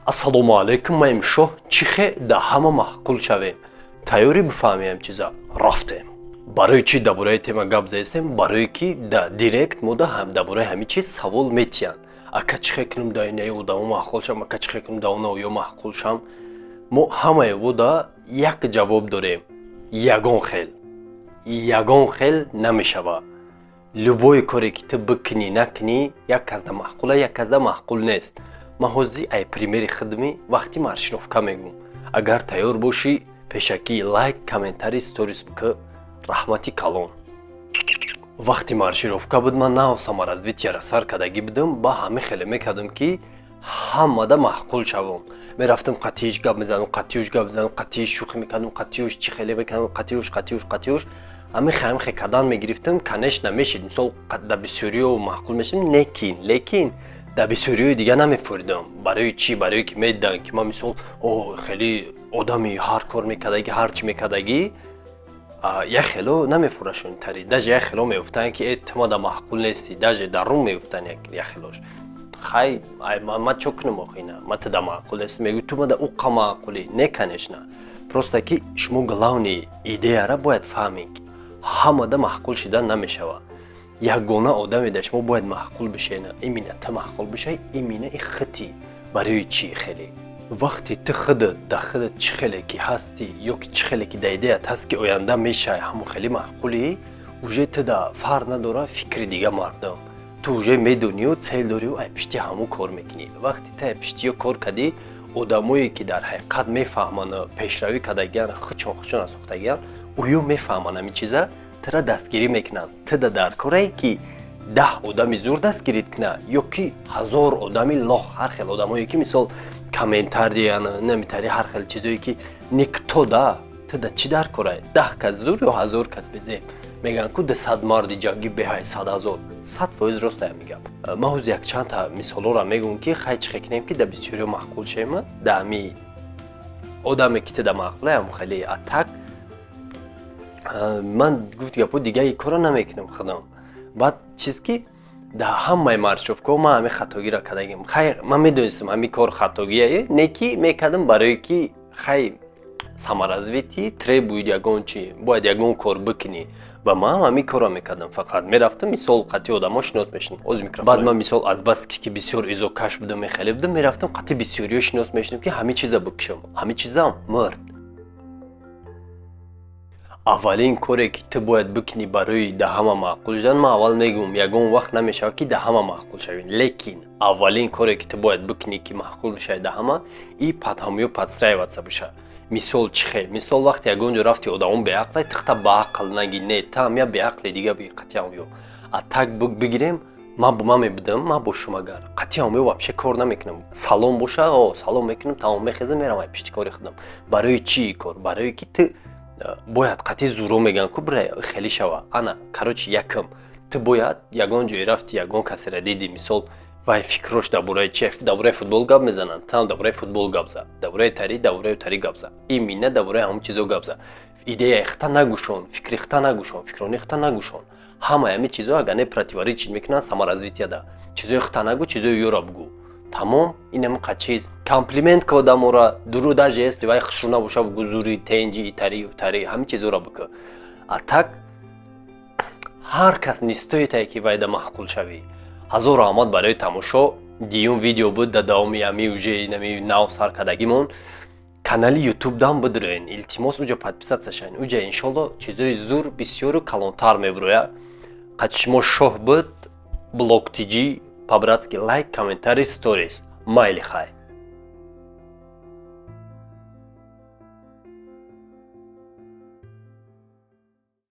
Ассалому алайкум, маем Шоҳ. Чӣ хе да ҳама маъқул шавем? Тайёрӣ бифаҳмем чиза. Рафтем. Барои чӣ дар бораи тема гап заистем? Барое ки да директ мода дар бораи ҳамин чиз савол метиҳанд: ака, чӣ хе кунем, да инаи одамо маъқул шам? Ака, чӣ хе кунем, да оно ё маъқул шам? Мо ҳамаи вода як ҷавоб дорем: ягон хел, ягон хел намешава. Любой коре ки ту бикунӣ, накунӣ, як казда маъқула, як казда маъқул нест. Ман ҳозир ай примери хидми вақти маршировка мегӯм. Агар тайёр бошӣ, пешакӣ лайк, комментарий, сторис бикӣ. Раҳмати калон. Вақти маршировка буд, ман нав саморазвитияра сар кардагӣ будам. Ба ҳама хеле мекардам, ки ҳамада маъқул шавам. Мерафтам, қатииш гап мезадам, қатиюш гап мезадам, қатииш шӯхӣ мекардам, қатиюш чӣ хеле мекардам, қатиюш, қатиюш, қатиюш, ҳамихе, ҳамихе кардан мегирифтам. Конечно, мешид, мисол, да бисёриё маъқул мешидам, лекин дар бисёриҳои дига намефуридам. Барои чӣ? Барое ки медиданд, ки ман, мисол, о хеле одами ҳар кор мекардагӣ, ҳар чӣ мекардагӣ, як хело намефурашон тари. Даже як хело мегуфтанд, ки э, ту мада маъқул нестӣ. Даже дар рум мегуфтанд як хелош: хай, ман чо кунам охина, ма ту да маъқул нестӣ. Мегӯй, ту мада уқа маъқулӣ. Не, конечно, просто ки шумо главный идеяра бояд фаҳмед, ки ҳамада маъқул шидан намешавад. Ягона одаме да шумо бояд маъқул бишена, именно ту маъқул бишай, именно и хити. Барои чӣ? Хеле вақте ту худат да худат чӣ хеле ки ҳастӣ ё ки чӣ хеле ки да идеят ҳаст, ки оянда мешай, ҳамон хеле маъқулӣ, уже ту да фарқ надора фикри дига мардум. Ту уже медонию цель дорию, ай пишти ҳамон кор мекунӣ. Вақте ту ай пиштиё кор кардӣ, одамое ки дар ҳақиқат мефаҳманд, пешравӣ кардагиан, хучон хучон аз сохтагиан, ӯё мефаҳманд ҳамин чиза, тура дастгирӣ мекунанд. Ту да дар корае ки 10 одами зур дастгирит куна ё ки 1000 одами лох, ҳар хел одамое ки, мисол, комментариян намитари, ҳар хел чизое ки никто да ту да чӣ дар корае, 10 кас зур ё 1000 кас безеб. Мегӯянд ку, 200 марди ҷангӣ беҳай 100 000. 100% рост ая мегап. Ман ҳозир якчандта мисолҳоро мегӯм, ки хай, чӣ хел кунем, ки да бисёриё маъқул шема. Да ҳами одаме ки ту да маъқулаям хеле. А так ман гуфт гапо, дигаи корро намекунам худам. Баъд чиз ки дар ҳамаи маршировкаҳо ман ҳамин хатогиро кардагим. Хай, ман медонистам, ҳамин кор хатогие, не ки мекардам, барое ки хай, саморазвитие требует, ягон чи бояд, ягон кор бикунӣ. Ва ман ҳамин корро мекардам, фақат мерафтам, мисол, қатъи одамо шинос мешудам. Оз микрофон. Баъд ман, мисол, азбаски ки бисёр изокаш будам, мехеле будам, мерафтам, қатъи бисёриё шинос мешудам, ки ҳамин чиза бикушам. Ҳамин чизам мурд. Аввалин коре ки ту бояд бикунӣ барои да ҳама маъқул шудан, ман аввал мегӯм, ягон вақт намешавад, ки да ҳама маъқул шавӣ, лекин аввалин коре ки ту бояд бикунӣ, ки маъқул бишавӣ да ҳама, и под ҳамё подстраиваться боша. Мисол, чӣ хел? Мисол, вақте ягон ҷо рафти, одамон беақлай, тихта баақл наги, не, та ҳам я беақли дига би қатъи ҳамё. А так бигирем, ман бо ман мебудам, ман бошум, агар қатъи ҳамё вообще кор намекунам. Салом боша, о салом мекунам, тамом, мехезам, мерам ай пишти кори худам. Барои чӣ кор? Барое ки ту бояд қатъи зуро, мегӯянд ку, бира хеле шава. Ана, короче, якм, ту бояд ягон ҷое рафти, ягон касеро диди, мисол, вай фикрош дар бораи чи? Дар бораи футбол гап мезананд, там дар бораи футбол гап зад, дар бораи тари, дар бораи тари гап зад, именно дар бораи ҳамон чизо гап зад. Идеяи хита нагӯшон, фикри хита нагӯшон, фикрони хита нагӯшон. Ҳамаи ҳамин чизо агар не противоречить мекунанд саморазвитияда. Чизои хита нагӯ, чизои ёро бугӯ, тамом. Ин ҳамин чиз. Комплимент ка одамора, дуру, даже если вай хушрӯ набоша, бугӯ зури, тенҷи, итари, утари, ҳамин чизоро бикӯ. А так ҳар кас не стоит, ки вайда маъқул шавӣ. Ҳазор раҳмат барои тамошо. Дуюм видео буд дар давоми ҳами уже нами нав саркардагимон. Канали Ютуб дам бидроен, илтимос, уҷа подписаться шавен. Уҷа, иншолло, чизои зур бисёру калонтар мебирояд. Қати шумо Шоҳ буд, Блок ТЖ. По-братски лайк, комментарий, сторис. Майли, хай.